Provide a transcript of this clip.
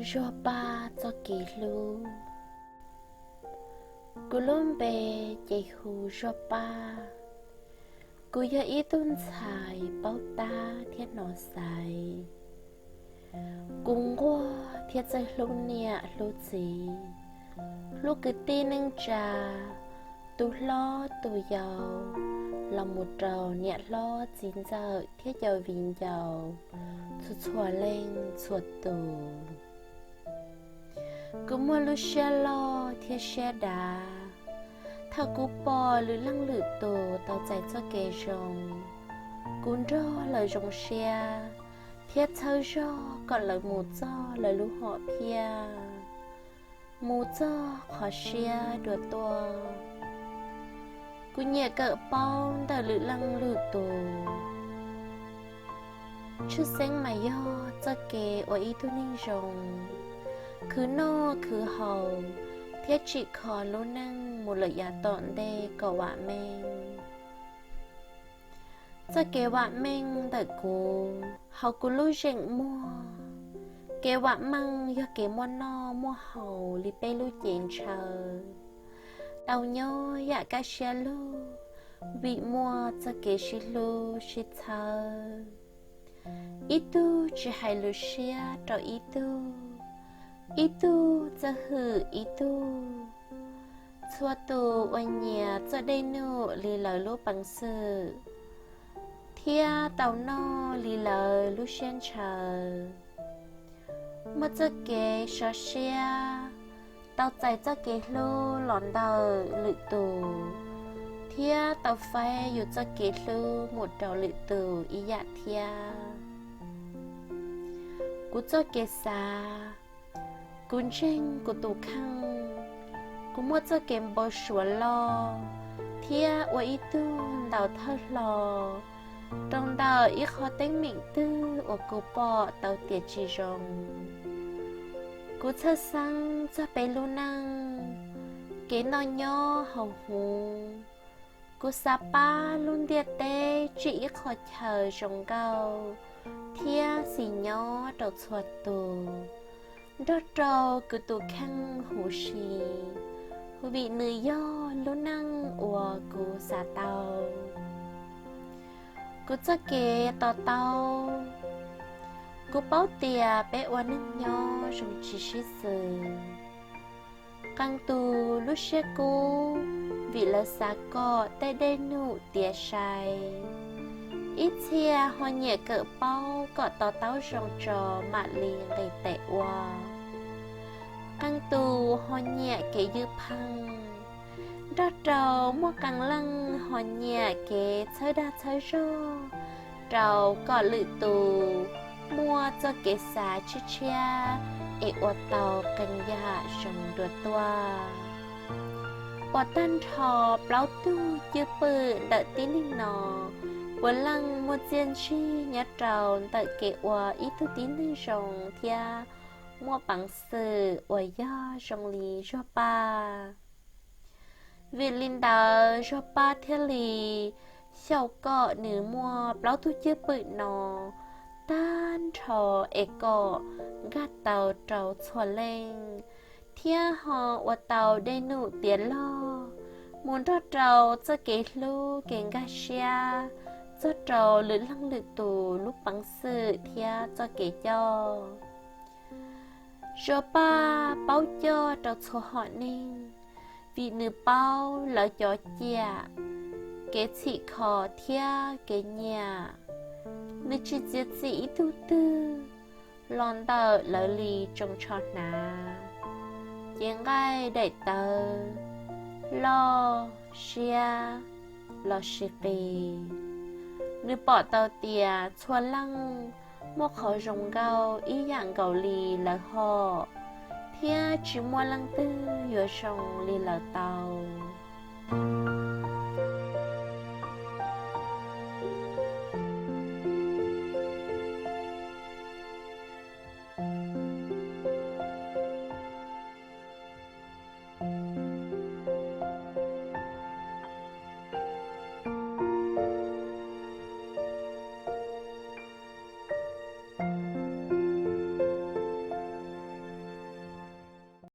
Zuag Paj txoj kev hlub. Kuv lub npe ces hu Zuag Paj. Kuv yog ib tug ntxhais paub tab thiab hnov xaiv. Kuv nquag thiab txawj hlub niam hlub txiv, hlub kwv tij neej tsa, tus hlob tus yau, los mus rau niam hlob txiv ntxawm thiab cov viv ncaus txhua txhua leej txhua tus. Kuv muaj lub siab loj thiab siab dav thaum kuv pom lwm leej lwm tus tau txais txoj kev zoo. Kuv nrog lawv zoo siab thiab txhawb zog kom lawv mus txog lawv lub hom phiaj, mus txog qhov siab dua tuaj. Kuv nyiam kawm paub ntawm lwm leej lwm tus. Tshwj xeeb mas yog txoj kev ua ib tug neeg zoo, khwv noj khwv haus thiab tsim kho lub neej mus lawm yav tom ntej kom vam meej. Txoj kev vam meej ntawm kuv hauv kuv lub zeem muag, kev vam meej yog kev muaj noj muaj haus li peb lub cev ntshaw, tau nyob yam kaj siab lug vim muaj txoj kev sib hlub sib txhawb. Ib tug tsis hais lus siab rau ib tug, ib tug txawj hwm ib tug. Txhua tus ua nyias txoj dej num li lawv lub peev xwm thiab tau noj li lawv lub siab ntshaw. Muaj txoj kev sov siab, tau txais txoj kev hlub los ntawm lwm tus, thiab tau faib yus txoj kev hlub mus rau lwm tus ib yam thiab. Kuv txoj kev xav. Kuv ntseeg kuv tus kheej. Kuv muaj txoj kev npau suav loj thiab ua ib tug ntaus thawj hlo rau ntawm ib qho teeb meem twg uas kuv pom tau tias tsis zoo. Kuv txhawj xeeb txog peb lub neej, kev noj nyob haus huv. Kuv xav pab lub ntiaj teb tsim ib qho chaw zoo nkauj thiab xis nyob rau txhua tus, nrog rau kuv tus kheej huv si, vim nws yog lub neej uas kuv xav tau. Kuv txoj kev to taub. Kuv paub tias peb ua neej nyob zoo tsis sib xws. Qee tus lub siab kub vim lawv xav kom tej dej num tiav sai. Ib txhia ho nyiam kawm paub kom to taub zoo tso mam li nqis tes ua. Qee tus ho nyiam kev ywj pheej, nrog rau muaj qee leej ho nyiam kev txhawb dag txhawb zog rau kom lwm tus muaj txoj kev xav tshiab tshiab es ua tau qee yam zoo dua tuaj. Uas tag nrho plaub tug cwj pwm ntawm tib neeg no puav leej muaj txiaj ntsig nyob rau ntawm kev ua ib tug tib neeg zoo thiab muaj peev xwm uas yog zoo li Zuag Paj. Vim li ntawd Zuag Paj thiaj li xyaum kom nws muaj plaub tug cwj pwm no tag nrho es kom nkag tau rau txhua leej thiab ho ua tau dej num tiav log mus nrog rau txoj kev hlub kev nkag siab txog rau lwm leej lwm tus lub peev xwm thiab txoj kev coj. Zuag Paj paub coj rau txhua hom neeg vim nws paub lawv cov ciam, kev txhim kho thiab kev nyiam. Nws tsis txiav txim ib tug twg los ntawm lawv li tsoos tsho hnav, cev nqaij daim tawv, loj, siab lossis qis. Nws pom tau tias txhua leej muaj qhov zoo nkauj ib yam nkaus li lawv hom, thiab tsis muaj leej twg yuav zoo li lawv tau.